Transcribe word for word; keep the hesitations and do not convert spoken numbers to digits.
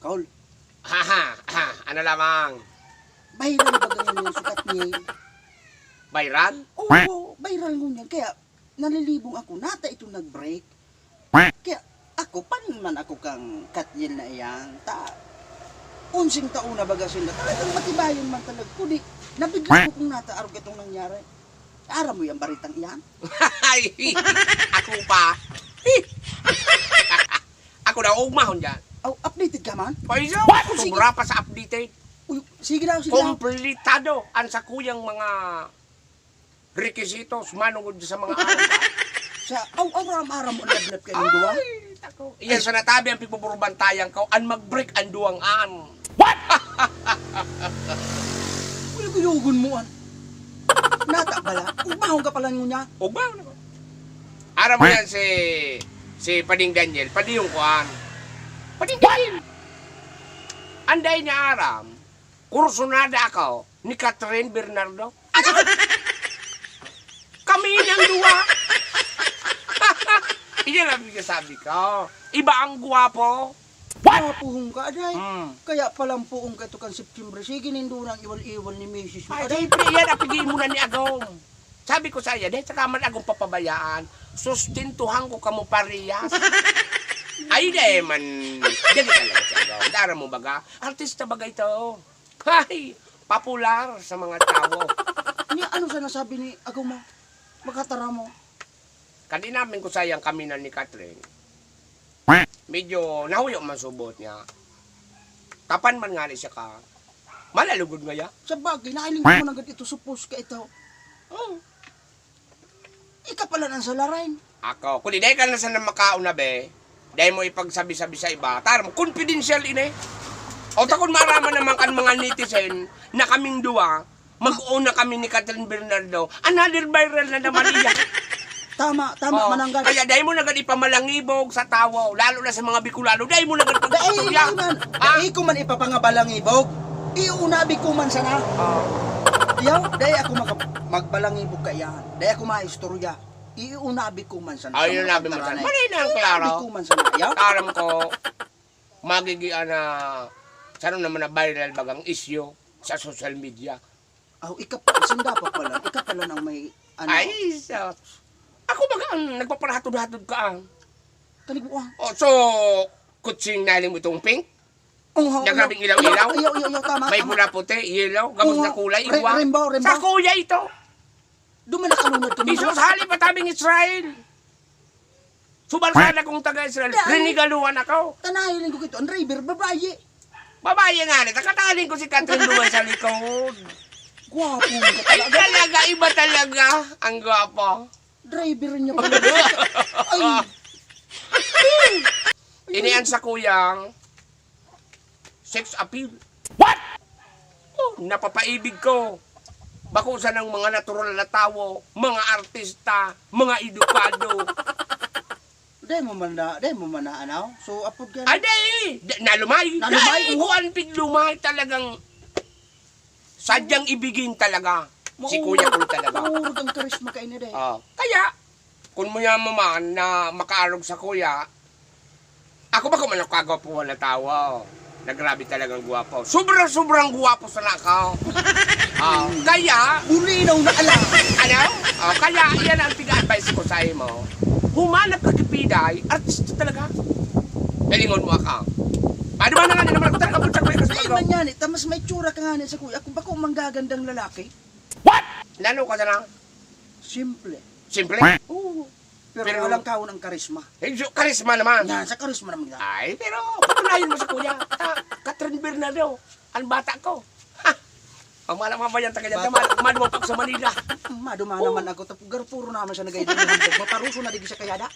Paul. Haha, ano lamang? Viral baga ngunyan sukat niya. Viral? Oo, viral ngunyan. Kaya nalilibong ako. Nata ito nag-break. Kaya ako, panin man ako kang Katniel na iyan. Ta, onseng taon na baga sila. Talagang matibayan man talaga. Kundi, nabigla ko kung nata arog itong nangyari. Aram mo yung baritang iyan? Ay, ako pa. Ako na, ugmahon dyan. Oh, updated ka man? Ay, so, What? Sige. Sobra pa sa updated. Uy, sige daw, sige daw. Kompletado ang sakuyang mga requisitos manungod sa mga araw pa. Sa aw-, aram-aram mo, lablab kayo, duwa? Ay, tako. Iyan sa natabi ang pigbuburbantayan ko, an mag-break an duwang an. What? Uy, kuyugon mo, an. Nata pala. Ugmahon ka pala ngunyan. Ugmahon ako. Aram mo yan si, si Pading Daniel, Padiyong kuan. Pading Daniel. Anday niya aram, kursunada ako ni Catherine Bernardo. Kami nang duwa. Iyan ang sabi ko. Iba ang gwapo. What? Gwapuhon ka, aday. Mm. Kaya palampuon ka ito kan September. Sige, nindo nang iwal-iwal ni misis mo, Ay, aday. Siyempre, yan, apigin mo na ni Agom. Sabi ko sa iya, "Dahil sa kaman Agom papabayaan, sustentuhan ko kamo parehas." Ay, dahil man, dali talaga si Agom. Dara mo baga, artista baga ito. Ay, popular sa mga tawo. Ni ano sa nasabi ni Agom mo? Magkatara mo? Kan inamin ko sayang kami na ni Catherine, medyo nahuyo man subot niya. Tapan man nga ni siya ka, malalugod ngaya. Sa bagay, nailing ko man agad ito, supos ka ito. Oh. Ika pala nang salarain. Ako, kung di dahil ka na sana makauna, be, dahil mo ipagsabi-sabi sa iba, taram, confidential ini. O takon maaraman naman kan mga netizen na kaming duwa, mag-una kami ni Catherine Bernardo. Another viral na naman iya. Tama, tama, Oo. Mananggad. Kaya dai mo na gad ipamalangibog sa tawo, lalo na sa mga Bicolano. Dai mo na gad Dai, pag-istorya. Dai man. Ha? Dai ko man ipapangabalangibog. Iunabi ko man sana. Oo. Yaw, dai ako maka-, magbalangibog kaya. Dai ako maistorya. Iunabi ko man sana. Ay, sa mga iunabi mo sana. Taranay. Malinaw, klaro. Iunabi ko man sana. Yaw? Aram ko, magigian na, saro naman na viral bagang isyu sa social media. Aw, ika pa, sinda pa pala, ika pala nang may, ano. Ay, sus. Ako baga ang nagpaparahatod-hatod ka, ah. Kalibuan. Oh, so, kutsing naling mo itong pink? Oo, oo, Nagrabing oo. Ilaw-ilaw? Ayaw, ayaw, ayaw, tama, May tama. Pula, puti, yellow, gabos Oo, na kulay, re-, igwa. Rainbow, rainbow. Sa kuya ito. Duman nakalunod ka, Jesus, mga hali pa tabing Israel. Subal sana kung taga Israel, Dai. Rinigaluhan ako. Tanayan ko kito, ang driver, babayi. Babayi nga, nakataling ko si Catherine duman sa likod. Gwapo mo ka Ay, talaga. Talaga, iba talaga. Ang gwapo. Driver niya pala. Ay. Ini ang sa kuyang sex appeal. What? Oh, napapaibig ko. Bako sanang mga natural na tawo, mga artista, mga edukado. Dai mo man na, dai mo man na, ano? So, apod ka Ay, dai! Da-, nalumay! Nalumay, Dai, oo. Kuwan, pig lumay talagang sadyang ibigin talaga. Si Maurag, Kuya Paul talaga. Maurag ang karisma kayo na, dai. Oh, kaya, Kun mo yaman man na makaarog sa kuya, ako ba kung ano kagwapuhan na tawo? Na grabe talagang gwapo. Sobra-sobrang gwapo sana ako. Ah, kaya Bulinaw na ala. Ano? Ah, kaya iyan ang piga-advise ko sa imo. Humanap ka kipiday, artista talaga. Galingon mo ako. Paano ba na nga naman? Talaga, buntag may Dai kasama. Man yan eh, tamas may tsura ka nga niya sa kuya. Ako ba kung manggagandang lalaki? What? Nano ka sana? Simple. Simple? Oo. Pero, Pero walang kaon ang karisma. Eh, so, karisma naman. Yan, sa karisma naman yan. Ay, pero patunayan mo sa kuya. Ah, Catherine Bernardo, ang bata ko. Ha! Ang mga mga bayan taga dyan, Bata. Mad-, Madwapag sa Manila. Maduma Oh. naman ako. Tap-, gar-, puro naman siya nag-idol ng handog. Maparuso na digdi siya kaya da.